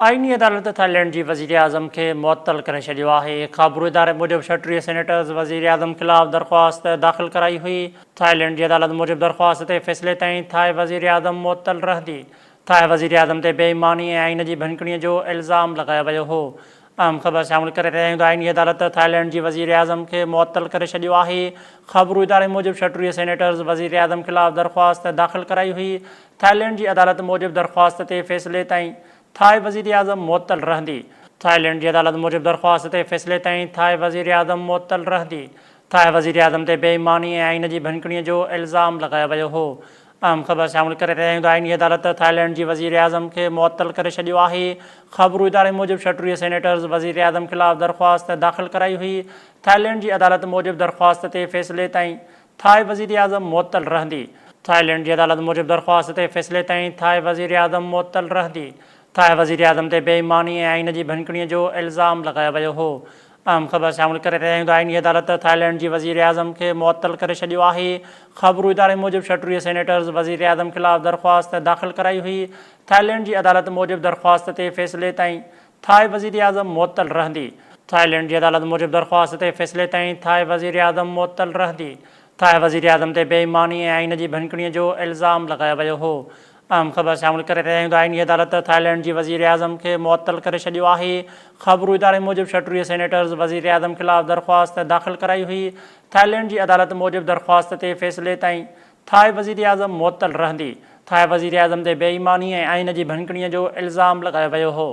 آئيني عدالت ٿائيلينڊ جي وزيراعظم کي معطل ڪري ڇڏيو آهي. خابرو اداري موجب 36 سينيٽرز وزيراعظم خلاف درخواست داخل ڪرائي هئي. ٿائيلينڊ جي عدالت موجب درخواست تي فيصلي تائين ٿائي وزيراعظم معطل رهندي. ٿائي وزيراعظم تي بي ايماني ۽ آئين جي ڀڃڪڙي جو الزام لڳايو ويو هو. اهم خبر شامل ڪري رهيا آهيون ته آئيني عدالت ٿائيلينڊ جي وزيراعظم کي معطل ڪري ڇڏيو آهي. خابرو اداري موجب 36 سينيٽرز وزيراعظم خلاف درخواست داخل ڪرائي هئي. ٿائيلينڊ جي عدالت موجب درخواست تي فيصلي تائين ٿائي وزيراعظم معطل رهندي. ٿائيلينڊ جي عدالت موجب درخواست تي فيصلي تائين ٿائي وزيراعظم معطل رهندي. ٿائي وزيراعظم تي بي ايماني ۽ آئين جي ڀڃڪڙي جو الزام لڳايو ويو هو. اهم خبر شامل ڪري رهيا آهيون ته آئيني عدالت ٿائيلينڊ جي وزيراعظم کي معطل ڪري ڇڏيو آهي. خابرو اداري موجب 36 سينيٽرز وزيراعظم خلاف درخواست داخل ڪرائي هئي. ٿائيلينڊ جي عدالت موجب درخواست تي فيصلي تائين ٿائي وزيراعظم معطل رهندي. ٿائيلينڊ جي عدالت موجب درخواست تي فيصلي تائين ٿائي وزيراعظم معطل رهندي. ٿائي وزيراعظم تي بي ايماني ۽ آئين جي ڀڃڪڙي جو الزام لڳايو ويو هو. اهم خبر شامل ڪري رهيا آهيون ته آئيني عدالت ٿائيلينڊ جي وزيراعظم کي معطل ڪري ڇڏيو آهي. خابرو اداري موجب 36 سينيٽرز وزيراعظم خلاف درخواست داخل ڪرائي هئي. ٿائيلينڊ جي عدالت موجب درخواست تي فيصلي تائين ٿائي وزيراعظم معطل رهندي. ٿائيلينڊ جي عدالت موجب درخواست تي فيصلي تائين ٿائي وزيراعظم معطل رهندي. ٿائي وزيراعظم تي بي ايماني ۽ آئين جي ڀڃڪڙي جو الزام لڳايو ويو هو. اهم خبر شامل ڪري رهيا آهيون ته آئيني عدالت ٿائيلينڊ جي وزيراعظم کي معطل ڪري ڇڏيو آهي. خابرو اداري موجب 36 سينيٽرز وزيراعظم خلاف درخواست داخل ڪرائي هئي. ٿائيلينڊ جي عدالت موجب درخواست تي فيصلي تائين ٿائي وزيراعظم معطل رهندي. ٿائي وزيراعظم تي بي ايماني ۽ آئين جي ڀڃڪڙي جو الزام لڳايو ويو هو.